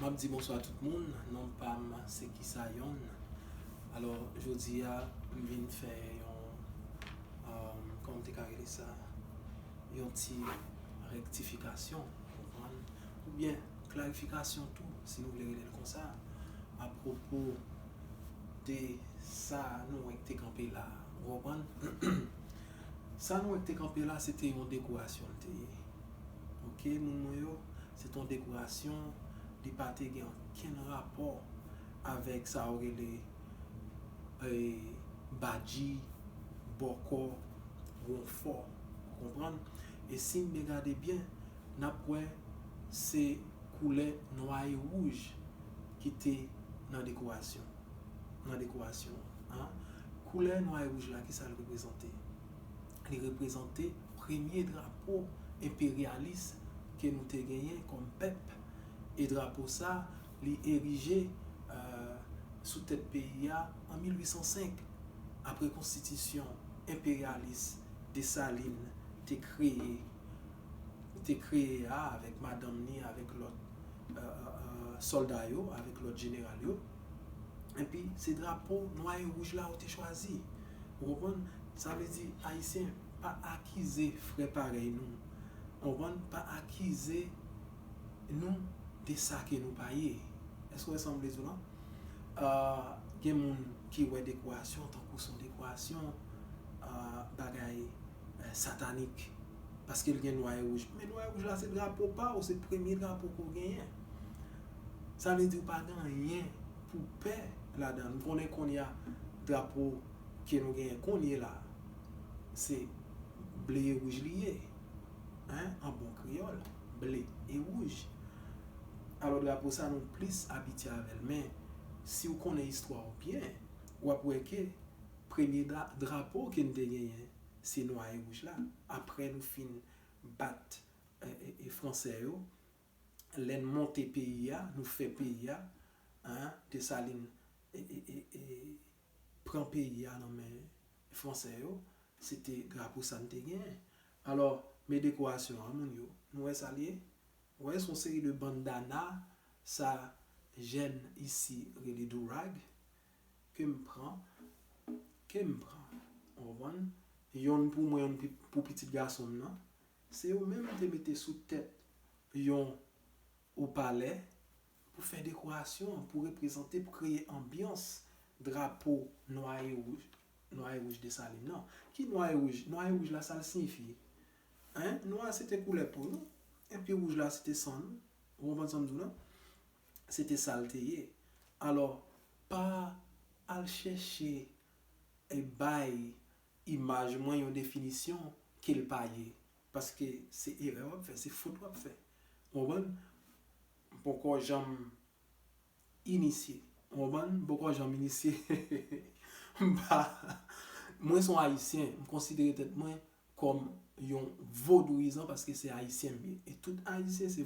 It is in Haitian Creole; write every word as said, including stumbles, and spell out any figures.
M ap di bonswa tout moun, non pa m se Kisa Yonn. Alò, jodi a, m vin fè yon, um, kòman m te ka rele sa, yon ti rektifikasyon, ou konprann? Oubyen klarifikasyon tou, si nou vle rele l konsa, apwopo de sa nou wè k te kanpe la, ou konprann? Sa nou wè k te kanpe la, se te yon dekorasyon l te ye. Oke, moun mwen yo, se te yon dekorasyon, li pa te gen okenn rapò avèk sa yo rele, eh, badji, bòkò, wonfò, ou konprann? E si n byen gade byen, n ap wè se koulè nwa e wouj ki te nan dekorasyon, nan dekorasyon an. Koulè nwa e wouj la, ki sa l reprezante? Li reprezante premye drapo enperyalis ke nou te genyen kòm pèp. E drapo sa, li erije, eh, sou tèt peyi a an mil uit san senk, apre konstitisyon enperyalis Desalin te kreye, te kreye a avèk madanm ni, avèk lòt, eh, eh, eh, sòlda yo, avèk lòt jeneral yo. Epi, se drapo nwa e wouj la yo te chwazi. Ou konprann? Sa vle di, Ayisyen, pa akize frè parèy nou. Ou konprann? Pa akize nou de sa ke nou pa ye. Èske w wè sa m vle di w lan? Ah, gen moun ki wè dekorasyon tankou se yon dekorasyon, ah, bagay, eh, satanik. Paske l gen nwa e wouj. Men nwa e wouj la, se drapo pa w, se premye drapo ke w genyen. Sa vle di w pa gen anyen pou w pè ladan l. M konnen kounye a, drapo ke nou genyen kounye la, se ble e wouj li ye. Hein? An bon kreyòl, ble e wouj. Alò, drapo sa, nou plis abitye avè l. Men, si w konnen istwa w byen, w ap wè ke premye dra-, drapo ke n te genyen, se nwa e wouj la. Apre nou fin bat, e, e, e, Fransè yo, lè n monte peyi a, nou fè peyi a, hein, Desalin, e, e, e, e, pran peyi a nan men Fransè yo, se te drapo sa n te genyen. Alò, men dekorasyon an, moun yo, nou wè sa l ye? Ou wè, se yon seri de bandana, sa jèn isi rele durag, ke m pran, ke m pran, ou konprann? Yonn pou mwen, yonn pi-, pou pitit gason m nan. Se yo menm te mete sou tèt yon opalè pou fè dekorasyon, pou reprezante, pou kreye anbyans drapo nwa e wouj, nwa e wouj Desalin nan. Ki nwa e wouj? Nwa e wouj la, sa l siyifi? Hein? Nwa se te koulè po nou, epi wouj la se te san nou. Ou konprann sa m di w lan? Se te sa l te ye. Alò, pa al chèche e bay imaj mwen yon definisyon ke l pa ye. Paske se erè w ap fè, se fot w ap fè. Ou konprann? M poko janm inisye. Ou konprann? M poko janm inisye. M pa, mwen se yon Ayisyen. M konsidere tèt mwen kòm yon vodouyizan paske se Ayisyen m ye. E tout Ayisyen se